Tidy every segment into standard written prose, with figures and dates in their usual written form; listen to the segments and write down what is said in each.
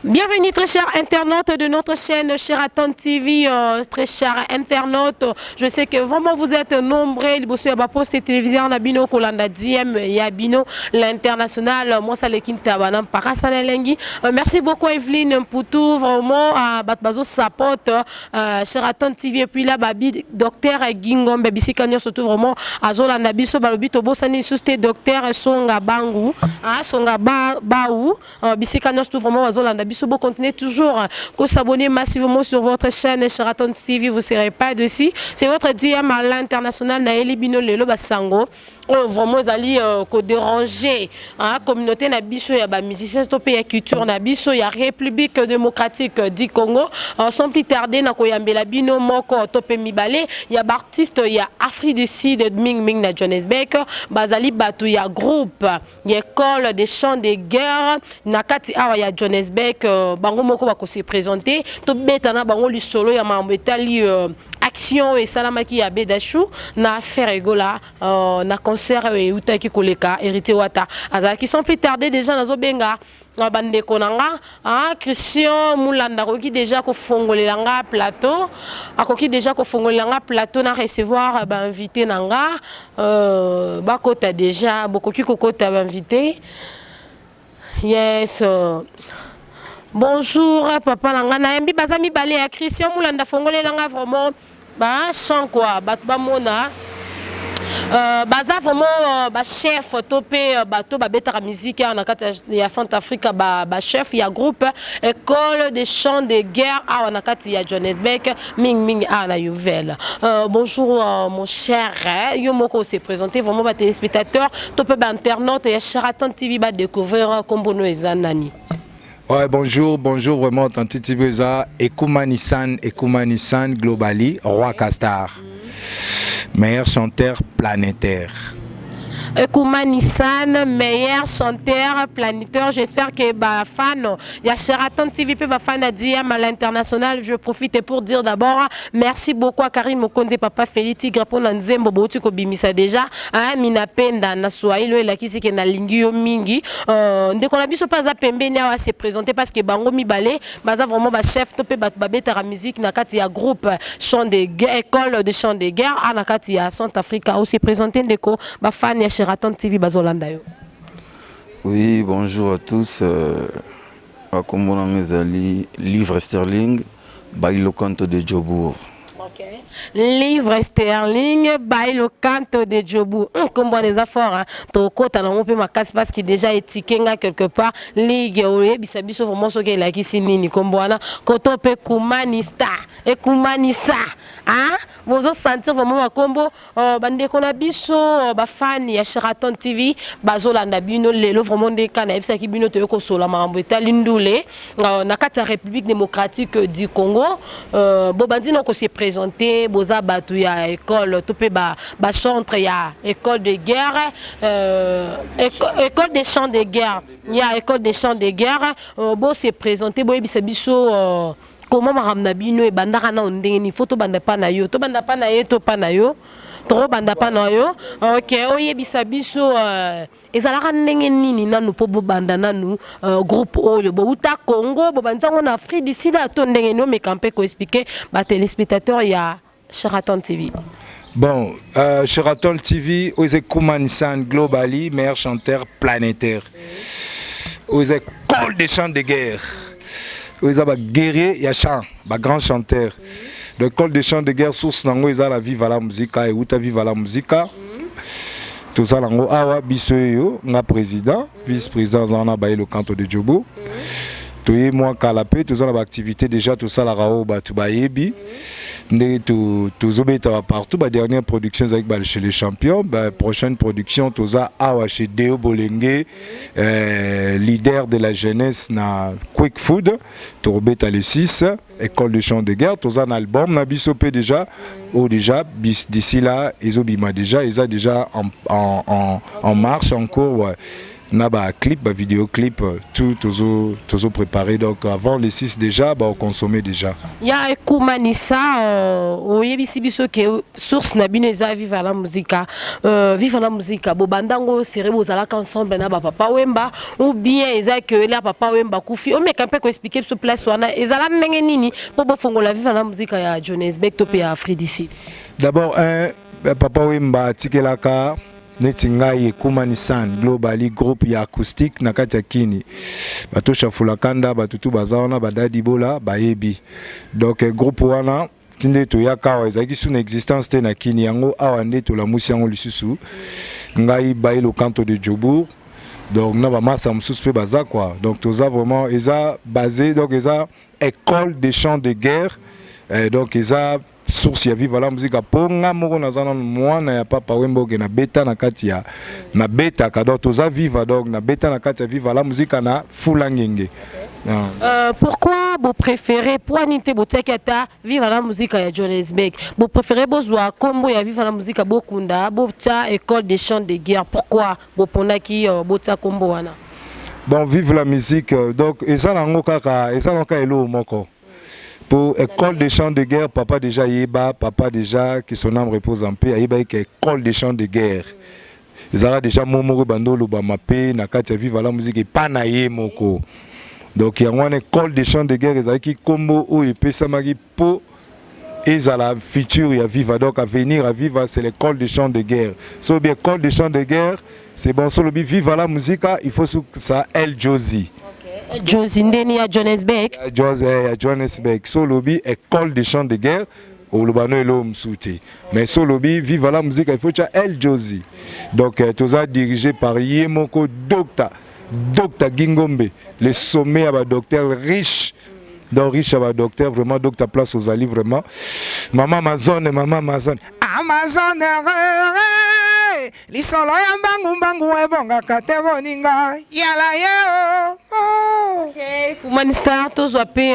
Bienvenue, très chers internautes de notre chaîne Sheraton TV, très chers internautes. Je sais que vraiment vous êtes nombreux. Liboso ya ba poste téléviseur na bino kolanda DM ya bino l'international. Moi ça l'équipe tabana parasana lengi. Merci beaucoup Evelyne Poutou, vraiment bato bazo support Sheraton TV et puis là babi docteur Gingombe bisika surtout vraiment azolanda biso, balobi tobosani lisusu docteur Songa Bangu, ah Songa ba Baou, bisika nyonso vraiment bazolanda biso. Bo continuer toujours ko s'abonner massivement sur votre chaîne Sheraton TV, vous serez pas déçus. C'est votre DM à l'international. Nayeli bino lelo basango oyo vraiment ezali kodéranger, hein, communauté na biso ya bamusicien to mpe ya culture na biso ya République démocratique du Congo. Sans plus tarder, na koyambela bino moko to mpe mibale ya baartiste ya Afrique du Sud, mingimingi na Johannesburg. Bazali bato ya groupe ya École de chant de guerre na kati awa ya Johannesburg. Bango moko bakose présenter, tobeta na bango lisolo ya makambo etali action esalamaki ya Bedashu na Ferre Gola na concert oyo eutaki koleka, Héritier Wata azalaki. Sans plus tarder, déjà nazobenga bandeko na nga. Ah, Christian Mulanda akoki déjà kofongolela nga plateau, akoki déjà kofongolela nga plateau na recevoir bainvité na nga. Bakota déjà, bokoki kokota bainvité. Yes, bonjour papa na nga. Nayambi baza mibale ya Christian Mulanda, fongolela nga vraiment bachamp quoi, bato bamona. Baza vraiment bachef to mpe bato babetaka musique awa na kati ya Centre Afrique, bachef ya groupe École de chant de guerre awa na kati ya Johannesburg, mingimingi awa na Yeoville. Bonjour mon cher, yo moko ose présenter vraiment batéléspectateur to mpe bainternaute ya Sheraton TV badécouvrir nkombo no eza nani. Ouais, bonjour, bonjour, vraiment, Tanti TV eza, Ekumani San, Ekumani San Globali, Roi Castar, meilleur chanteur planétaire. Ekumani San, meilleur chanteur planétaire. J'espère que ba fan ya Sheraton TV pe ba fan a DM à l'international. Je profite pour dire d'abord merci beaucoup à Karim Okonde, papa Félix Tigre, pour nzembo bouti ko bimisa déjà. Ah minapenda na Swahili elakisi ke na lingi yo mingi. Ndeko na biso paza pembeni awa se présenter parce que bango mibale baza vraiment ba chef to pe ba babetaka musique na kati ya groupe chant de guerre, École de chant de guerre na kati ya Centre Africa. Ose présenter ndeko, ba fan ya Sheraton TV bazolanda yo. Oui, bonjour à tous. Kombo na nga ezali Livre Sterling, Bailo Canto de Jobourg. Okay. Livre Sterling, Bailo Canto de Jobourg. Kombo wana eza fort, hein. Tokota nango mpe makasi parce que déjà etike nga quelque part ligue oyebisa biso vraiment soki elakisi nini kombo wana. Koto mpe Kumanista, Ekumanisa, hein? Bozosentir vraiment bakombo. Bandeko na biso, bafani ya Sheraton TV bazolanda bino lelo. Vraiment ndeka nayebisaki bino, toyei kosola makambo etali ndule na kati ya République démocratique du Congo. Bobandi na kose présenter. Boza bato ya école to mpe bachantre ya école de guerre, école des champs de guerre, ya École des champs de guerre. Bose présenter, boyebisa biso comment makambo na bino ebandaka nano ndenge nini. Fo tobanda pa na yo, tobanda pa na ye to pa na yo, tokobanda pa na yo. Ok, oyebisa biso ezalaka ndenge nini nanu mpo bobanda nanu groupe oyo. Bouta Congo, bobandi yango na Afrique du Sud to ndenge nini? Omeka mpe koexpliquer batéléspectateur ya Sheraton TV. Bon, Sheraton TV, oyo Kumansan Globally, meilleur chanteur planétaire. Oyo École des chants de guerre. Oyo ba guerrier ya chant, ba grand chanteur. L'école des chants de guerre, source nango eza la Viva la Musica, euta Viva la Musica. Tozala yango awa biso oyo nga président, vice président aza wana, baye le Canto de Jobo. Toye mwa kala mpe toza na baactivité déjà tosalaka oyo bato bayebi ndenge tozobetaka partout. Badernière production ezalaki ba chez les champions, baprochaine production toza awa chez Deo Bolenge, leader de la jeunesse na Quick Food. Tokobeta le 6, École de chant de guerre. Toza na album na biso mpe déjà oyo déjà d'ici là ezobima, déjà eza déjà en marche, en cours, ouais. Na ba clip, ba vidéo clip, tout tozo tozo préparer. Donc avant le 6 déjà, ba consommer déjà. Ya Ekumanisa, oyebisi biso ke source na bino eza Viva la Musica. Viva la Musica, bobandango sere bozalaka ensemble na ba Papa Wemba ou bien eza ke la Papa Wemba kufi? Omeka mpe koexpliquer biso place wana ezala ndenge nini mpo bofongola Viva la Musica ya Johannesburg to mpe ya Afrique du Sud. D'abord, un Papa Wemba atikelaka neti ngai Ekumani San Globally, groupe ya acoustique na kati ya Kini. Bato Shafulakanda, bato tu baza wana, badadi bola bayebi. Donc groupe wana ti nde toyaka awa, ezalaki su na existence te na Kini. Yango awa nde tolamusi yango lisusu, ngai Bailo Canto de Jobourg, donc na bamasa mosusu mpe baza quoi. Donc toza vraiment, eza basé, donc eza école de chant de guerre. Donc eza source ya Viva la Musica, mpo nga moko naza nanu mwana ya Papa Wemba, oke nabeta na kati ya, nabetaka, donc toza Viva, donc nabeta na kati ya Viva la Musica na Fula Ngenge. Ah. Pourquoi bopréféré, po nini te botiaki ata Viva la Musica ya Johannesburg? Bopréféré bozwa nkombo ya Viva la Musica, bokunda, botia école de chant de guerre. Pourquoi boponaki botia nkombo wana? Bon, vive la musique, donc eza nango kaka, eza nango kaka eloko moko. Pour école de chant de guerre, papa déjà yeba, papa déjà, que son âme repose en paix, ayeba ke école de chant de guerre ezalaka déjà mo moko ebanda olobama mpe na kati ya Viva la Musique epa na ye moko. Donc yango wana école de chant de guerre ezalaki nkombo oyo epesamaki mpo ezala futur ya Viva. Donc avenir à Viva, c'est l'école de chant de guerre. So bien école de chant de guerre, c'est bon. So lobi Viva la Musica, il faut ça El Josi. Josi ndeni ya Johannesburg. Ya Johannesburg. So lobi école de chant de guerre, oloba no eloko mosusu te. Mais so olobi Viva la Musique, il faut tia El Josi. Donc toza dirigé par ye moko docteur, docteur Gingombe, le sommet ya badocteur riche, donc riche ya badocteur vraiment. Docteur, place ozali vraiment, mama Amazone, mama Amazone, Amazone, lisolo ya mbangu-mbangu ebongaka te, boninga yala ye o. Okay, Kumani Star, tozwa mpe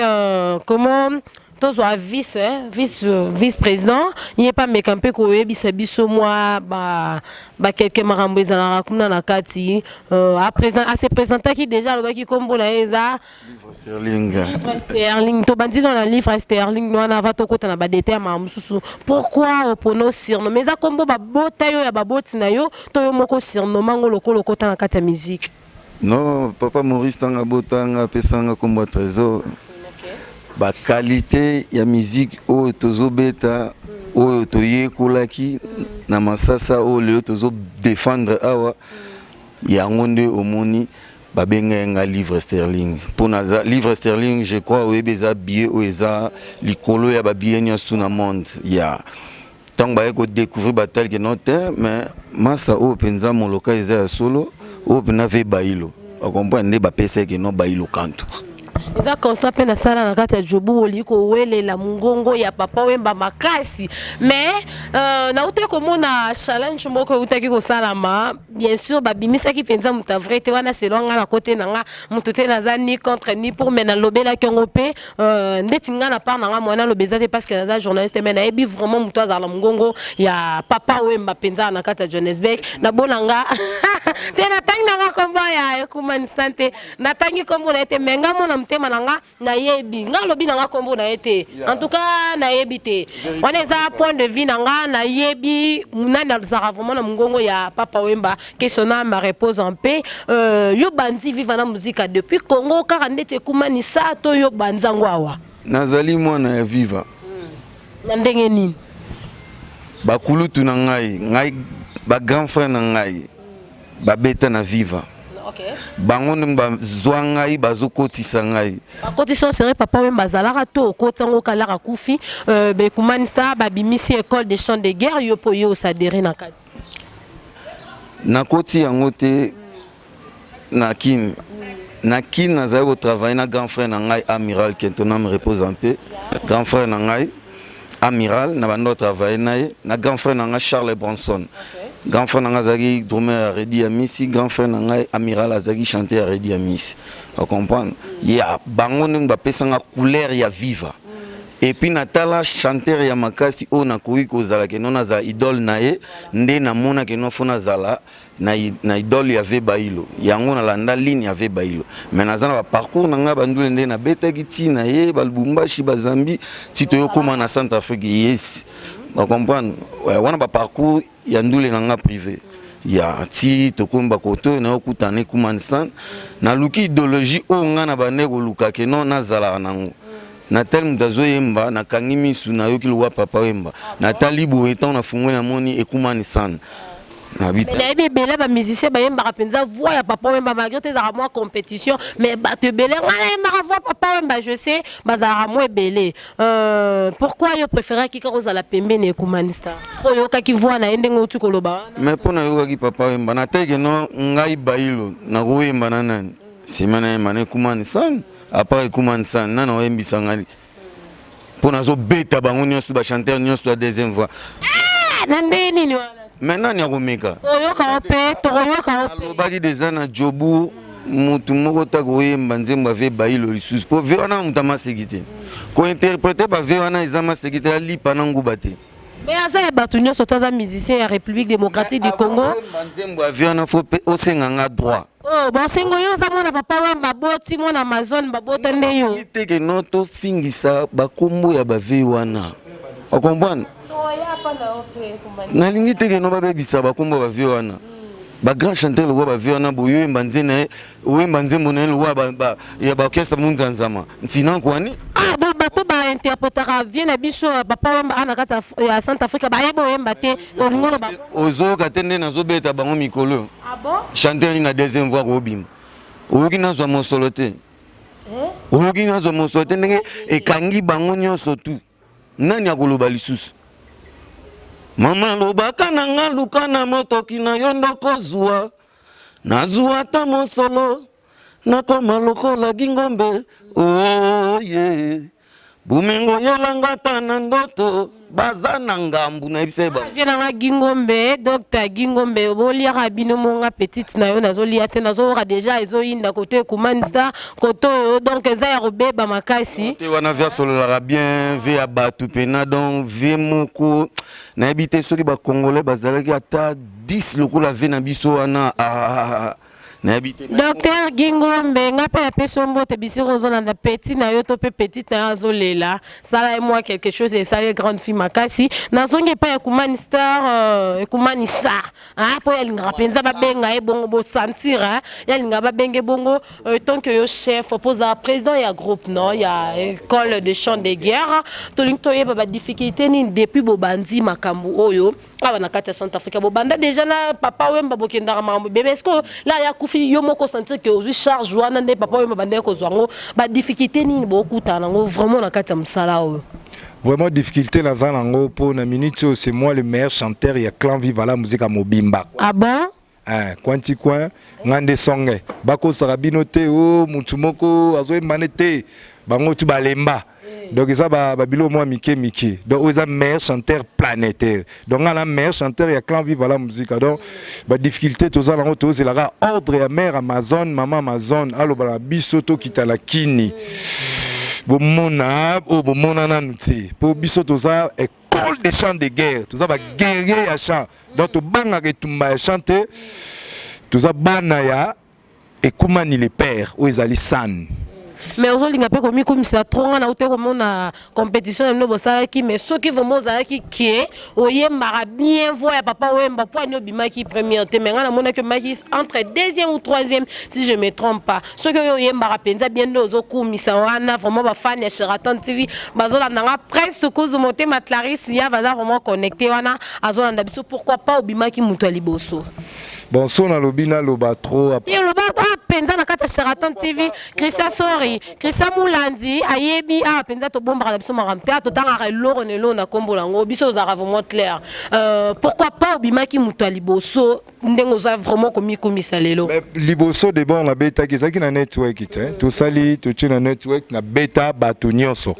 comment tozwa vice, hein, vice président, ye mpe ameka mpe koyebisa biso mwa bakelke makambo ezalaka kuna na kati. Ase présentaki déjà, alobaki nkombo na ye eza Livre Sterling. Livre Sterling. Tobandi na Livre Sterling wana ava tokota na badétails ya makambo mosusu. Pourquoi opona surnom? Eza nkombo babota yo, ya baboti na yo, to yo moko surnom yango lokola okota na kati ya musique? Non, papa Maurice ntango abotanga, apesanga nkombo ya Trésor. Baqualité ya musique oyo tozobeta, oyo toyekolaki na masasa, oyo lelo tozodéfendre awa, yango nde omoni babengai nga Livre Sterling. Mpona Livre Sterling, je crois oyebi, eza billet oyo eza likolo ya babillet nyonso na monde. Ya ntango baye kodécouvrir, batalike no te, mais masa oyo mpenza moloka eza ya solo, oyo mpenza ve Bailo bacomprendre, nde bapesaki no Bailo Kanto. Eza constat mpe nasala na kati ya Jobu, olingi kowelela mongongo ya Papa Wemba makasi. Mais nauti komona challenge moko eutaki kosalama. Bien sûr, babimisaki mpenza moto avrai te wana. Selon nga, na kote na nga, moto te, naza ni contre ni pour, mais nalobelaki yango mpe ndeti nga na part na nga, mwana aloba eza te parce que naza journaliste, mais nayebi vraiment moto azala na mongongo ya Papa Wemba mpenza na kati ya Johannesburg. Nabona nga te, natangi nanga kombo ya Ekumanisa te, natangi kombo na ye te, mais nga mona motema na nga, nayebi nga alobi na nga kombo na ye te. En tout cas, nayebi te, wana eza point de vue na nga. Nayebi nani azalaka vraiment na mongongo ya Papa Wemba, que son âme repose en paix. Yo bandi Viva na Musica depuis Congo kaka ndeti Ekumanisa, to yo banzango awa? Nazali mwana ya Viva. Na ndenge nini? Bakulutu na ngai, ngai bagrand frère na ngai babeta na Viva. Bango nde bazwa ngai, bazokotisa ngai. Bakotisa sere Papa Wemba azalaka to okoti yango kalaka kufi? Bekumanisa babimisi école de chant de guerre, yo mpo yo osadere na kati? Nakoti yango te na Kini. Na Kini nazali kotravaille na grand frère na ngai Amiral Kentona, me repose en paix. Grand frère na ngai Amiral, na bando travaille na ye, na grand frère na ngai Charles Bronson. Grand frère na ngai azalaki drummer ya Redi ya Misi, grand frère na ngai Amiral azalaki chanteur ya Redi ya Misi. Ocomprendre ya bango ndenge bapesanga couleur ya Viva. Et puis natala chanteur ya makasi oyo nakoki kozala que non nazala idole na ye, nde namona que non faut nazala na idole ya vieux Bailo. Yango nalanda ligne ya vieux Bailo, mais naza na baparcours na ngai, bandule nde nabetaki ntina ye, balubumbashi, bazambi, ti toyokóma na Centre Afrique. Yes, bacomprendre wana baparcours ya ndule na nga privé ya ti tokomi bakoto oyo nayokutana ekumani san. Naluki idéologie oyo ngai na bande koluka que non nazalaka nango. Natali moto azoyemba, nakangi misu, nayoki lokwa Papa Wemba. Natali boye, ntango nafungoli, namoni ekumani san. Nayebi ebele bamusicien bayembaka mpenza voix ya Papa Wemba, malgré to ezalaka mwa compétition, mais bato ebele, ngai nayembaka voix Papa Wemba, je sais, bazalaka mwa ebele. Pourquoi yo préféraki kaka ozala pembeni Ekumani Star? Mpo oyokaki voix na ye ndenge outi koloba wana? Mais mpo nayokaki Papa Wemba, natali que non ngai Bailo nakoyemba na nani? Nsima nayemba na Ekumani San. À part Ekumani San, nani oyembisa ngai? Mpo nazobeta bango nyonso, bachanteur nyonso ya deuxième voix. Na ndenge nini wana? Mais nani akomeka? Toyoka yo mpe, tokoyoka yo mpe. Alobaki deja na jobu, motu moko ta koyemba nzembo ya vieux Bailo lisusu, mpo vieux wana moto amaseki te. Kointerpréter bavieux wana eza maseki te, alipa na nguba te. Mais aza ya bato nyonso to aza musicien ya République démocratique du Congo. Oyemba nzembo ya vieux wana, faut mpe osenga nga droit. Oh, bonsengo yo oza mwana Papa Wemba, baboti mwana Amazone, babota nde yo. Te que non tofingisa bakombo ya bavieux wana, ocomprendre? Nalingi te que non babebisa bakombo ya bavieux wana, bagrand chanteur lokola bavieux wana. Boyoyemba nze na ye, oyemba nzembo na ye lokola ya baorchestre munzanzama ntina kwani. Ah bon, bato bainterprétaka vieux na biso Papa Wemba a na kati ya Centre Afrique bayeba oyemba te, olingi oloba? Ozoyoka te nde nazobeta bango mikolo. Ah bon? Chanteur nini na deuxième voix koobima? Oyoki nazwa mosolo te, oyoki nazwa mosolo te, ndenge ekangi bango nyonso tu. Nani akoloba lisusu? Mama alobaka na nga, luka na motoki na yo ndokozwa, nazwa ata mosolo, nakoma lokola Gingombe. Oye bumengo yelanga ata na ndoto, baza na ngambu, nayebisa ye bango. Vieux nanga Gingombe, docteur Gingombe, boliaka bino monga petite na yo, nazolia te, nazoyoka deja ezoyinda koto Ekumani Star koto oyo, donc eza ya kobeba makasi. Te, wana vieux asololaka bien, vieux ya bato mpena. Donc vieux moko nayebi te soki bacongolais bazalaki ata 10 lokola vieux na biso wana. Ah, nayebi te. Docteur Gingombe, nga mpe napesi yo mbote. Bisika ozolanda, petit na yo to mpe petite na yo azolela, sala ye mwa quelque chose, esali grande fille makasi. Nazongi epai ya Ekumani Star, Ekumani Sar, mpo ye alingaka mpenza babenga ye bongo, bosentir ye alingaka babenge bongo. Tant que yo chef, mpo ozala président ya groupe non ya école de chant de guerre, tolingi toyeba badifficulté nini depuis bobandi makambo oyo awa na kati ya Centre Afrique. Bobanda déjà na Papa Wemba, bokendaka makambo bebe. Est ce que la ya kufi, yo moko sentir que ozwi charge wana nde Papa Wemba bandeki kozwa yango? Badifficulté nini bokutana nango vraiment na kati ya mosala oyo? Vraiment, difficulté naza nango, mpo na minute oyo, c'est moi le meilleur chanteur ya clan Viva la Musique ya mobimba. Ah bon? Hein, coin ti coin, nga nde songe. Bakosaka bino te o mutu moko azoyemba nde te, bango tu balemba. Donc eza babilo mwa mike mike. Donc oyo eza meilleur chanteur planétaire, donc nga na meilleur chanteur ya clan Viva la Musique. Donc badifficulté toza nango, tozelaka ordre ya mare Amazon, mama Amazon aloba na biso tokita na kini, bomona oyo bomona nanu te, mpo biso toza école de chant de guerre, toza baguerrier ya chant. Donc tobangaka etumba ya chant te, toza bana ya Ekumani le père oyo ezali san. Mais ozolinga mpe komikumisa trop. Nga nauti komona compétition na bino bosalaki, mais soki vraiment ozalaki ke oyembaka bien voix ya Papa Wemba, po ani obimaki première te? Mais nga namonaki obimaki entre deuxième ou troisième, si je me trompe pas. Soki oyo oyembaka mpenza bien nde ozokumisa wana, vraiment bafani ya Sheraton TV bazolanda nga, presque kuzu motema Clarisse ya baza vraiment connecté wana, azolanda biso. Pourquoi pas obimaki moto ya liboso? Bon, so nalobi, naloba trop. Te, oloba mpenza na kati ya Sheraton TV. Christian, sorry, Christian Mulandi ayebi awa mpenza, tobombaka na biso makambo te, totangaka eloko na eloko na nkombo nango. Biso ozalaka vraiment clair. Pourquoi pas obimaki moto ya liboso ndenge oza vraiment komikumisa lelo? Liboso de bon nabetaki, ezalaki na network te. Tosali, totie na network, nabeta bato nyonso.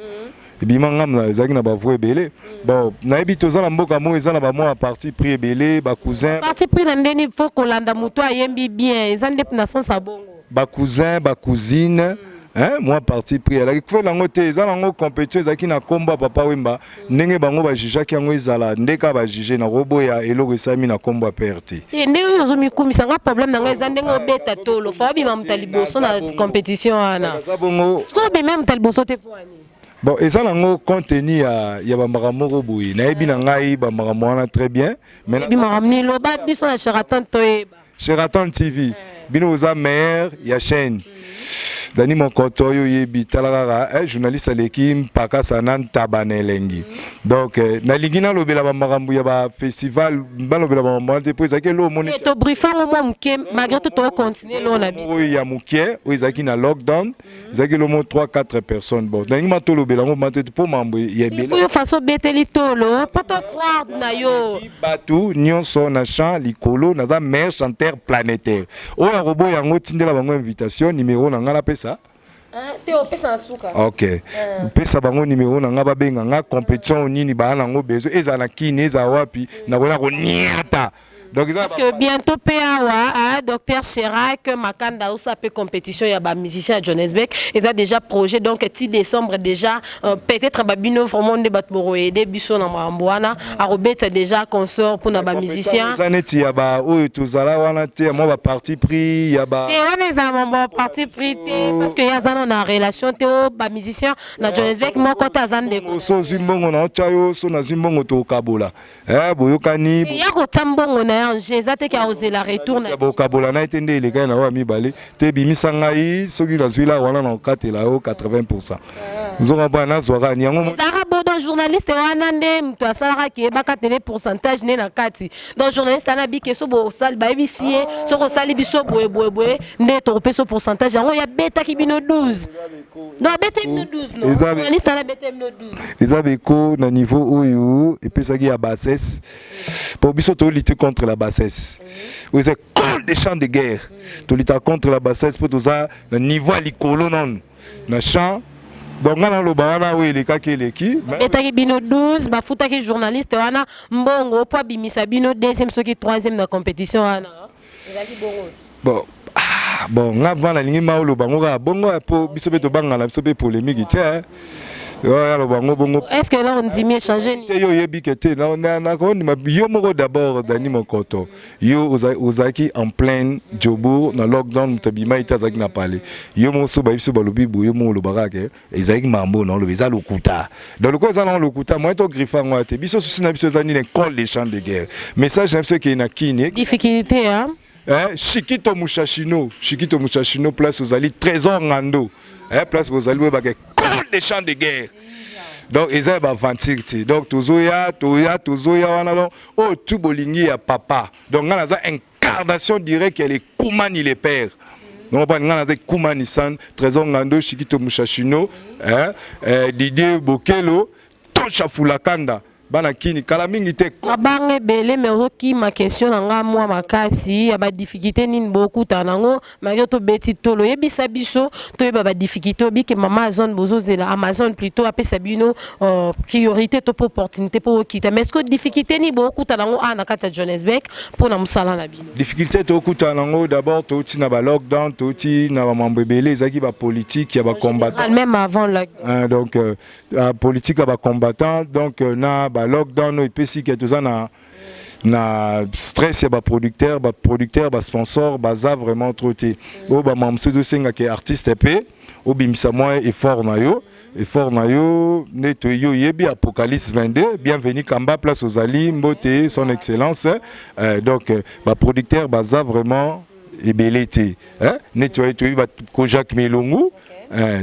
Ebima ngambo ezalaki na bavoix ebele. Bon, nayebi toza na mboka moko eza na bamwa parti pris ebele, bacousin. Parti pris na ndeni? Faut kolanda moto ayembi bien, eza nde na sens ya bongo. Bacousin, bacousine. Hein, mwa parti pris alaki kufela yango te. Eza nango compétition ezalaki na nkombo ya Papa Wemba. Ndenge bango bajugeaki yango, ezala nde kaka bajuge na koboya eloko esalami na nkombo ya père te. Te, ndenge oyo ozomikumisa nga, problème na ngai eza ndenge obeta tolo fa obima moto ya liboso na compétition wana. Naza bongo. Sikoyo obima moto ya liboso te mpo ani? Bon, eza nango compte tenu ya bamakambo moko boye. Nayebi na ngai bamakambo wana très bien, mais ebi makambo nini? Loba biso na Sheraton toyeba. Sheraton TV, bino boza meilleur ya chaîne. Dani Mokoto, oyo oyebi, tala kaka journaliste aleki mpakasa na ntaba na elengi. Donc nalingi nalobela bamakambo ya bafestival, balobela bamakambo wana te, mpo ezalaki eloko omoni. Tobriefango mwa moke, malgré tout tokocontinue loo na biso. Oyo ya moke, oyo ezalaki na lockdown, ezalaki elomo 3 4 personnes. Bon, nalingi ma tolobela yango ma te, mpo mambo ya ebele. Oyo façon obeteli tolo mpo to croire na yo. Bato nyonso na champ likolo, naza meilleur chanteur planétaire. Oyo akoboya yango, tindela bango invitation. Numéro na ngai napesa? Te, opesa na suka. Ok, pesa bango numéro na ngai, babenga nga. Compétition nini baa nango besoin, ezala na Kini, ezala wapi, nakoya koniata. Donc eza Parce que bientôt mpe awa, ah, docteur Cherac Makanda osa mpe compétition ya bamusicien ya Johannesburg, eza déjà projet. Donc ti décembre déjà, peut-être babino vraiment nde bato bokoyede biso na makambo wana. Akobeta déjà concert mpona bamusicien. Eza neti ya ba oyo tozala wana te, ya mwa baparti pris ya ba Te, wana ezala mambo ya parti pris te, parce que ye aza nano na relation te. O bamusicien na Johannesburg moko te aza ndeko. So ozwi mbongo na otya yo, so nazwi mbongo, tokabola. Boyokani. Ya kotia mbongo na ye ange eza te ke akozela retour na Bokabola na ye te. Nde elekai na oyo ya mibale te. Bimisa ngai, soki nazwi la wana, na kokatela yo 80. Nzoka mpo nazwaka ni yango. Ezalaka bo. Donc journaliste wana nde moto asalaka ke bakatele pourcentage nde na kati. Donc journaliste wana bike so bosali, bayebisi ye soki osali biso boye boye boye nde tokopesa pourcentage. Yango yabetaki bino 12. Donc abetaki bino 12, non? Journaliste wana abetaki bino 12. Eza beko na niveau oyo epesaki ya bassesse, mpo biso tolutte contre la bassesse. Oyo eza école de champ de guerre. Toluttaka contre la bassesse mpo toza na niveau ya likolo nanu na champ. Donc nga naloba wana, oyo elekaki eleki. Babetaki bino 12, bafutaki journaliste wana mbongo mpo abimisa bino deuxième soki troisième na compétition wana. Ezalaki bongo ti? Bon, ah, bon, nga va nalingi ma oloba ngo kaka bongo, mpo biso mpe tobangana, biso mpe polémique te. Oyo aloba ngo bongo. Est ce que là ondimi échange? Te, yo oyebi ke te. Nakondima yo moko. D'abord, Dani Mokoto, yo ozalaki en pleine Jobourg na lockdown. Moto abimai te, azalaki na palais. Yo moko so bayebi so balobi boye, yo moko olobaka ke ezalaki mambo na oloba eza lokuta. Donc lokola eza nango lokuta, moyen togriffe yango ya te. Biso susi na biso eza nini? École de champ de guerre. Message na biso ekei na Kini. Difficulté, hein? Eh, Shikito Mushashino, Shikito Mushashino, place ozali, Trésor Ngando, eh, place bozali, boyebaka école de champ de guerre. Donc eza ya baventure te. Donc tozoya, toya, tozoya wana. Donc oyo tu bolingi ya papa. Donc ngai naza incarnation directe ya lekumani le père. Donc ngai naza ekumani san Trésor Ngando, Shikito Mushashino, eh, eh, Didier Bokelo, Tosha Fulakanda, bana Kini, kala mingi te. Mabanga ebele, mais ozokima question na nga mwa makasi ya badifficulté nini bokutana nango. Malgré tobeti tolo, oyebisa biso toyeba badifficulté. Obike mama Amazon, bozozela Amazon plutôt apesa bino priorité to mpo opportunité mpo okita. Mais est ce que difficulté nini bokutana nango awa na kati ya Johannesburg mpona mosala na bino? Difficulté tokutana nango, d'abord touti na balockdown, touti na bamambo ebele. Ezalaki bapolitique ya bacombattant. Même avant la Donc politique ya bacombattant, donc na balockdown oyo epesi ke toza na stress ya baproducteur, basponsor baza vraiment trop te. Oyo bamama mosusu ezosengaka artiste mpe obimisa mwa effort na yo, effort na yo nde toyo oyebi. Apocalypse 22, bienvenu Kamba, place ozali, mbote son excellence. Donc baproducteur baza vraiment ebele te, neti oye toyebi ko Jacques Melongu,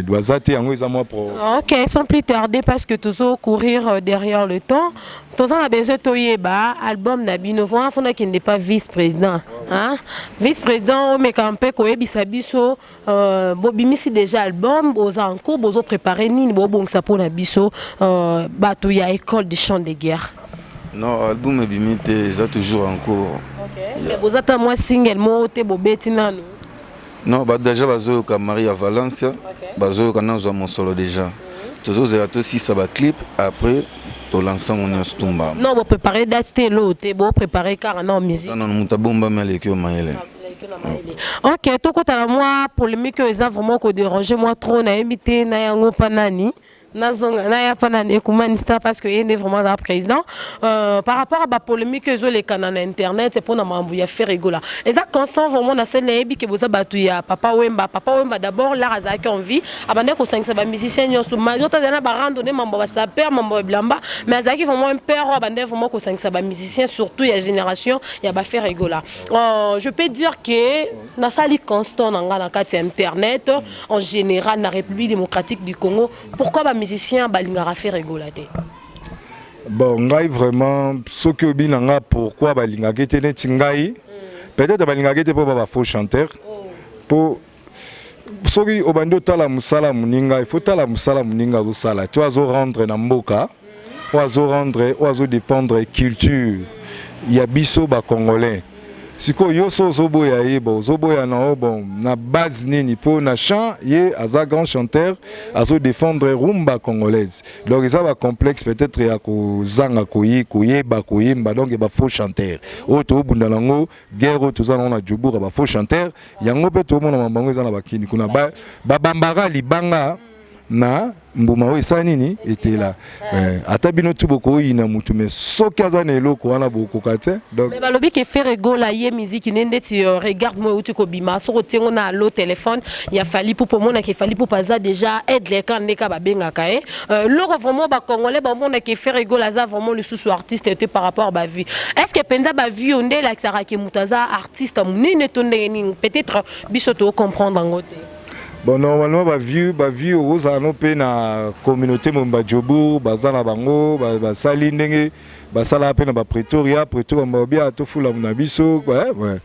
baza te. Yango eza mwa pro. Ok, sans plus tarder, parce que toujours courir derrière le temps, toza na besoin toyeba album na bino. Vraiment fona kende pa vice président, hein? Vice président, omeka mpe koyebisa biso, bobimisi déjà album, boza en cours, bozo préparer nini, bobongisa mpona biso bato ya école de champ de guerre? Non, album ebimi te, eza toujours en cours. Okay. Mais boza ta mwa single moko te bobeti nanu? Non, bato déjà bazoyoka Maria Valencia. Bazoyoka nazwa mosolo déjà. Tozozela tosisa baclip, après tolansa ngo nyonso tumba. Non, bopréparé date te, elo te, bopréparé kaka na musique? Nano moto abombami aleki yo mayele. Ok, tokota na mwa polémique oyo eza vraiment kodéranger moi trop. Nayebi te na yango mpa nani nazonga, naya mpa nani Ekumani Star, parce que ye nde vraiment aza président par rapport à bapolémique oyo ezolekana na internet mpona makambo ya Ferre Gola. Eza constant vraiment na sele. Nayebi ke boza bato ya Papa Wemba. Papa Wemba d'abord, lar azalaki en vie, abandaki kosangisa bamusicien nyonso, malgré azali na barandonne, mambo ya basaper, mambo ya bilamba, mais azalaki vraiment un père oyo abandaki vraiment kosangisa bamusicien, surtout ya génération ya baFerre Gola. Je peux dire que nasali constant na nga na kati ya internet en général na République démocratique du Congo, pourquoi bamusicien balingaka Ferre Gola te? Bon, ngai vraiment, soki obi na nga pourquoi balingaki te, neti ngai, peut-être balingaki te mpo ba bafaux chanteur, mpo soki obandi otala mosala moninga, il faut tala mosala moninga azosala to azorendre na mboka, oyo azorendre, oyo azodépendre culture ya biso bacongolais. Sikoyo yo so ozoboya ye, bon, ozoboya na yo, bon, na base nini? Mpo na chant, ye aza grand chanteur, azodéfendre rumba congolaise. Donc eza bacomplexe peut-être ya kozanga koyeba koyemba. Donc bafaux chanteur oyo tobunda nango, guerre oyo toza nango na Joburg, bafaux chanteur yango mpe tomona mabango eza na bakini kuna, babambaka libanga na mbuma oyo esala nini etela. Ata bino tu bokoyina mutu, mais soki aza na eloko wana, bokoka te. Donc mais balobi ke Ferre Gola ye musique ne ndeti Regarde moi euti kobima, soki otiengo na alo téléphone ya Fally Ipupa, omonaka Fally Ipupa aza déjà aide ndeka babengaka ye loko. Vraiment bacongolais bamonaka Ferre Gola aza vraiment lisusu artiste te par rapport bavues. Est ce que mpenza bavues oyo nde elakisaka ke moto aza artiste monene to ndenge nini? Peut-être biso tocomprendre yango te. Bon, normalement bavues okozala no mpe na communauté mobimba Joburg, baza na bango, basali ndenge basalaka mpe na bapretoria, Pretoria babia tofulamu na biso, ouais.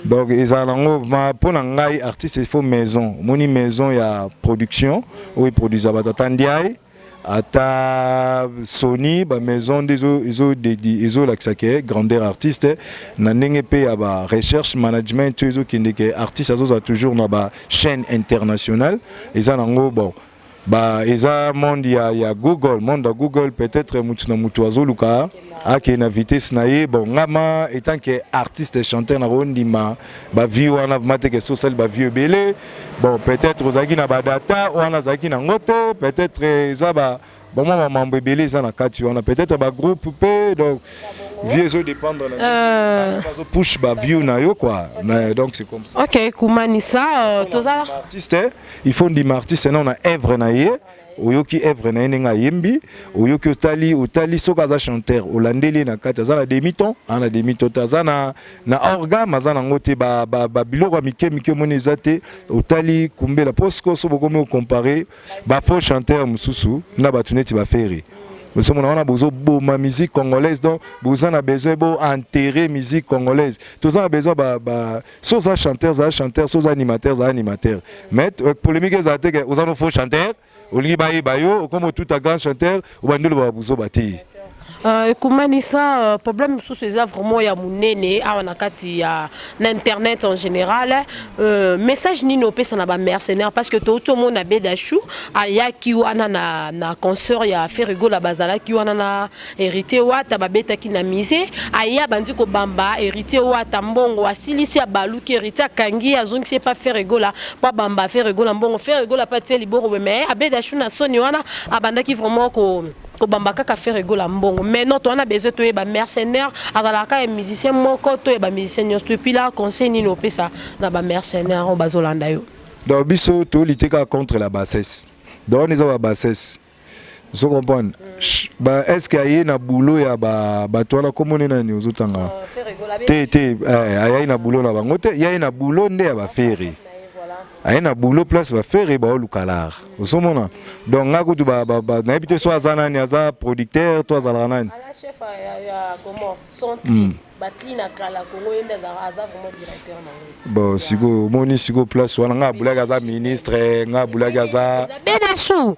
Donc ezala nango mpo na ngai, artiste il faut maison. Omoni maison ya production oyo eproduisa bato, ata Ndiaye, ata Sony, bamaison nde ezolakisa ke grandeur artiste na ndenge mpe ya barecherche management oyo ezokende ke artiste azozala toujours na bachaîne internationale. Eza nango, bon, ba eza monde ya Google, monde ya Google. Peut-être mutu na mutu azoluka akende na vitesse na ye. Bon, ngama étant que artiste chanteur, nakondima bavues wana vraiment te ke so osali bavues ebele. Bon, peut-être ozalaki na badata wana, azalaki nango te. Peut-être eza ba bamwa mamambo ebele eza na kati wana, peut-être bagroupe mpe. Donc vues ezodépendre na bazopush bavues na yo quoi. Mais donc c'est comme ça. Ok, kumanisa toza artiste, il faut ndima artiste na na œuvre na ye. Oyoki œuvre na ye ndenge ayembi, oyoki, otali, otali soki aza chanteur, olandeli ye na kati, aza na demi-ton, aza na demi-ton te, aza na orgame, aza nango te, babiloko ya mike mike omoni eza te. Otali kumbela mpo sikoyo so bokomi ocompare bafaux chanteur mosusu na bato neti baFerre, bozomona wana bozoboma musique congolaise. Donc boza na besoin bo enterrer musique congolaise. Toza na besoin ba so oza chanteur, zala chanteur, so oza animateur, zala animateur. Mais polémique ezala te ke oza no faux chanteur, olingi bayeba yo, okoma otuta grand chanteur, obandi oloba buzoba te. Ekomanisa problème mosusu eza vraiment ya monene awa na kati ya na internet en général. Message nini opesa na bamercenaire? Parce que touti omona Bedachou ayaki wana na concert ya Ferre Gola, bazalaki wana na Héritier Wata, babetaki na musée. Aya bandi kobamba Héritier Wata mbongo, asilisi, abaluki, Héritier akangi, azongisi epa Ferre Gola po abamba Ferre Gola mbongo. Ferre Gola mpe atie liboko boye, mais Abedachou na soni wana abandaki vraiment ko kobamba kaka Ferre Gola mbongo. Mais non, towana besoin toyeba mercenaire azalaka ya musicien moko, toyeba musicien nyonso. Et puis là, conseil nini opesa na bamercenaire oyo bazolanda yo? Donc biso tolite kaka contre la bassesse. Donc wana eza babassesse, ozo comprendre ba est ce que aye na boulot ya bato wana komoni nani ozotanga te te, ayai na boulot na bango te, yaye na boulot nde ya baFerre, aye na boulot place baFerre baoluka lar, ozomona. Donc nga kutu nayebi te so aza nani, aza producteur to azalaka nani. Chef ya comment batli na kala Kongo, ye nde aza vraiment directeur nango. Bon, sikoyo omoni sikoyo place wana nga abulaki aza ministre, nga abulaki aza Bedachou.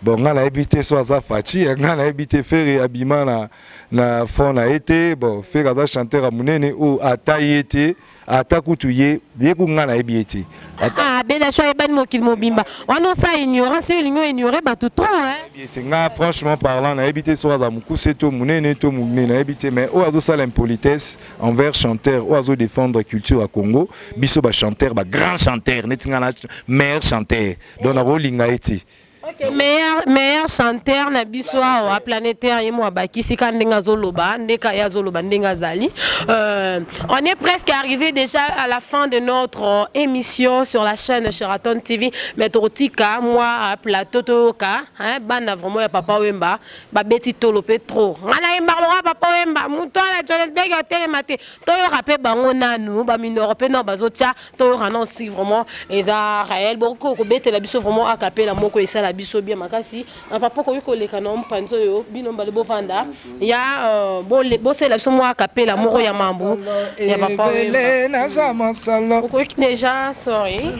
Bon, nga nayebi te so aza Fatshi, nga nayebi te. Ferre abima na front na ye te. Bon, Ferre aza chanteur ya monene oyo ata ye te, ata kutu ye ye ku, nga nayebi ye te. Ah, Bena Sho ayebani mokili mobimba. Wana osa ignorance, oyo olingi oignore bato trop, hein. Ye te. Nga, franchement parlant, nayebi te soki aza mokuse to monene to monene, nayebi te. Mais oyo azosala impolitesse envers chanteur oyo azodéfendre culture ya Congo, biso bachanteur, bagrand chanteur neti nga na meilleur chanteur, donc nakolinga ye te. Ok, meilleur chanteur na biso awa planétaire, ye mo abakisi ka ndenge azoloba, ndeka ye azoloba ndenge azali. On est presque arrivé déjà à la fin de notre émission sur la chaîne Sheraton TV, mais tokotika mwa plateau, toyoka, hein, bana vraiment ya Papa Wemba babeti tolo mpe trop. Nga nayembaka lokola Papa Wemba, moto ala Johannesburg atelema te. Toyoka mpe bango nanu, baminoro mpe nao bazotia. Toyoka nao si vraiment eza réel. Bokoki kobetela biso vraiment acapella moko, esala biso bien makasi. Na papa koki koleka na mopanzi oyo, bino mbale bovanda ya bosala biso mwa acapella moko ya mambu ya Papa Wemba. Naza mosolo. Okoki déjà, sorry.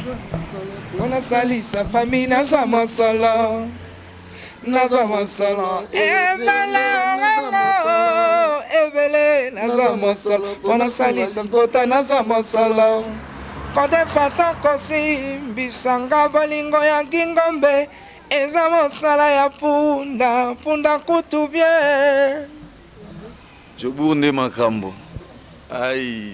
Mpona salisa famille, naza mosolo, nazwa mosolo ebele, orango ebele. Nazwa mosolo mpona salisa kota, nazwa mosolo kodefa kosimbisanga bolingo ya Gingombe, eza mosala ya punda punda kutu bien. Jobour nde makambo ai.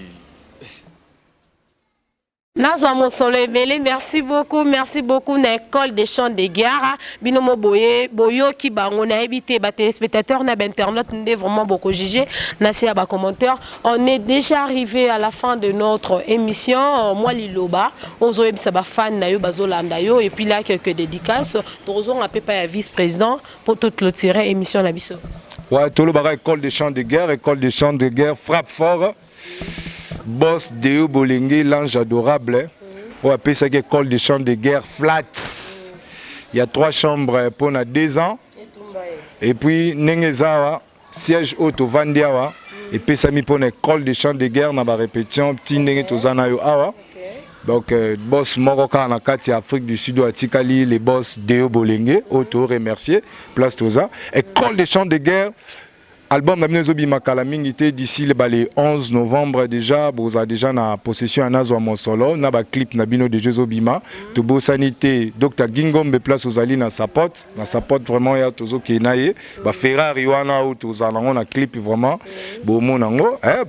Nazwa mosolo ebele. Merci beaucoup, merci beaucoup na École des champs de guerre. Bino mo boye boyoki bango, nayebi te batéléspectateur na bainternet nde vraiment bokojuge na se ya bacommentaire. On est déjà arrivé à la fin de notre émission. Mwa liloba ozoyebisa bafan na yo bazolanda yo, et puis là quelques dédicaces. Tozonga mpe pa ya vice président po toclôturer émission na biso. Ouais, tolobaka École des champs de guerre, École des champs de guerre frappe fort. Boss Deo Bolenge, l'ange adorable, oyo apesaki École des champs de guerre flat. Il y a trois chambres pour 2 ans. Et puis ndenge eza awa, siège oyo tovandi awa epesami mpona École des champs de guerre na barépétition ti ndenge toza na yo awa. Donc boss moko kaka na kati ya Afrique du Sud oyo atikali, le boss Deo Bolenge, oyo toremercier. Place toza, École des champs de guerre, album na bino ezobima kala mingi te, d'ici le bale 11 novembre déjà bozala déjà na possession ya Nazwa Mosolo na baclip na bino déjà ezobima. Tobosani te Dr Gingombe, place ozali na support, na support vraiment ya tozokende na ye. Baferrari wana oyo tozala nango na clip, vraiment bomona yango, eh,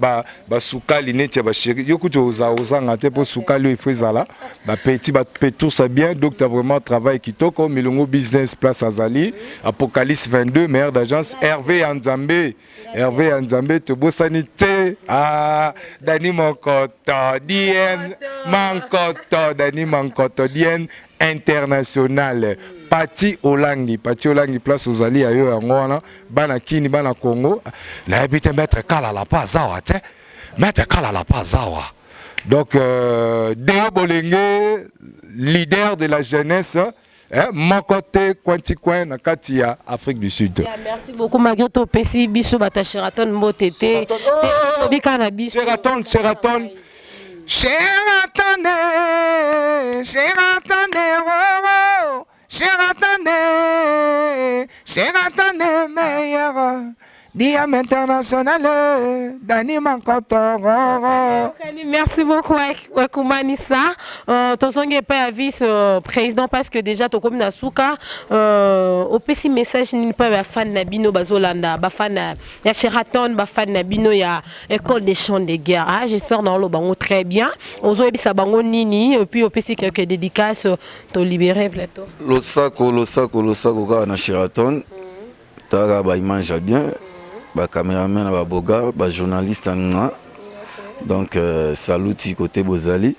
basukali neti ya bachéri yo kutu ozanga te, mpo sukali oyo ifo ezala bapeti bapetoursa bien. Docteur, vraiment travail kitoko. Milongo Business, place azali, Apocalypse 22, meilleur d'agence, Hervé ya Nzambe, Hervé ya Nzambe. Tobosani te, ah, Dani Mokoto Dien Mankoto, Dani Mankoto Dien international, Pati Olangi, Pati Olangi, place ozali ya yo yango wana. Bana Kini, bana Congo, nayebi te maître Kalala mpo azawa te, maître Kalala mpo azawa. Donc Deo Bolenge, leader de la jeunesse, eh, moko te coin ti coin na kati ya Afrique du Sud. Yeah, merci beaucoup. Malgré topesi biso bato ya Sheraton mbote te, tobika na biso. Sheraton, Sheraton, Sheraton, Sheraton, oh, Sheraton, Sheraton, meilleur Diam international, Dani Mankoto. Merci beaucoup, Kumanisa. Tozongi epai ya vice président, parce que déjà tokomi na suka. Opesi message nini mpo ya bafan na bino bazolanda, bafan ya Sheraton, bafan na bino ya École des champs de guerre? Ah, j'espère naoloba bango très bien. Ozoyebisa bango nini? Et puis opesi quelques dédicaces, tolibérer plateau. Losako, losako, losako kaka na Sheraton. Talaka baimage ya bien, bacameraman na baboga, bajournaliste nga. Donc saluti kote bozali.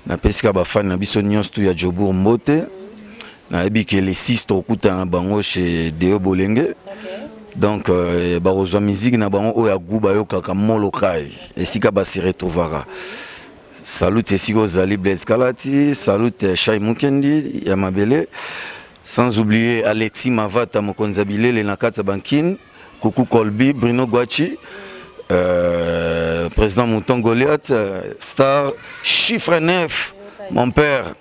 Napesi kaka bafani na biso nyonso tu ya Jobour mbote. Nayebi ke le 6 tokutana na bango chez Deo Bolenge. Donc bakozwa musique na bango oyo ya gu bayokaka Molokai, esika basi retrouvaka. Salut esika ozali, Blaise Kalati. Salut Shai Mukendi ya mabele, sans oublier Alexis Mavata, mokonzi ya bilele na kati ya bankine. Kuku Colby, Bruno Guachi, président Mouton Goliath, star chiffre 9, mon père,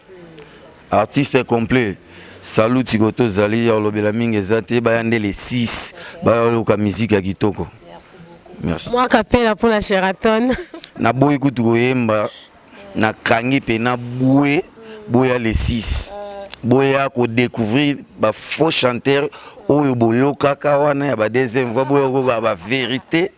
artiste complet. Salut sikoyo tozali ya kolobela mingi eza te, baya nde le 6 baya oyoka miziki ya kitoko. Merci. Mwa kapela mpona Sheraton. Naboyi kutu koyemba, nakangi mpe na bwe boya le 6 boya kodécouvrir ba faux chanteur oyo boyokaka wana ya ba deuxième voix, boya koyoka ba vérité.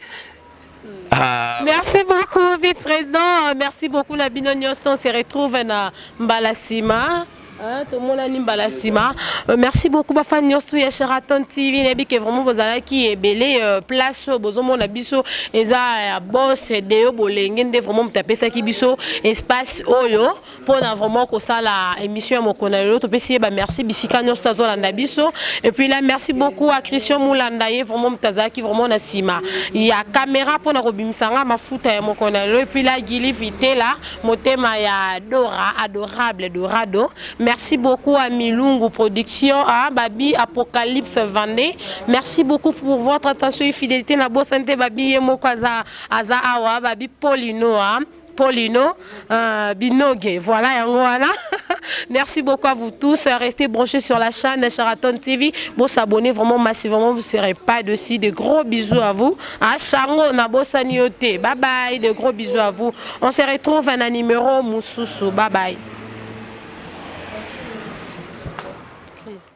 Ah. Merci beaucoup, vice-président. Merci beaucoup, na bino nyonso. On se retrouve na mbala sima. Hein, tomonani mbala nsima. Merci beaucoup bafan nyonso ya Sheraton TV. Nayebi ke vraiment bozalaki ebele. Place oyo bozomona biso eza ya boss Deo Bolenge nde vraiment moto apesaki biso espace oyo mpona vraiment kosala émission ya mokolo na lelo. Topesi ye bamerci bisika nyonso tazolanda biso. Et puis là, merci beaucoup à Christian Mulanda, ye vraiment moto azalaki vraiment na nsima ya caméra mpona kobimisa nga mafuta ya mokolo na lelo. Et puis là, Gili Vitela, motema ya Dora, adorable Dorado. Merci beaucoup à Milungu Production, à Babi Apocalypse Vendée. Merci beaucoup pour votre attention et fidélité. Na bosante Babi ye moko aza aza awa, Babi Polino, hein. Polino Binogue, voilà yango wana. Merci beaucoup à vous tous. Restez branchés sur la chaîne Sheraton TV. Bon, s'abonner vraiment massivement, vous ne serez pas dessus. De gros bisous à vous. Ah, Chango, na bosani yo te. Bye bye, de gros bisous à vous. On se retrouve un numéro mosusu. Bye bye. Chris.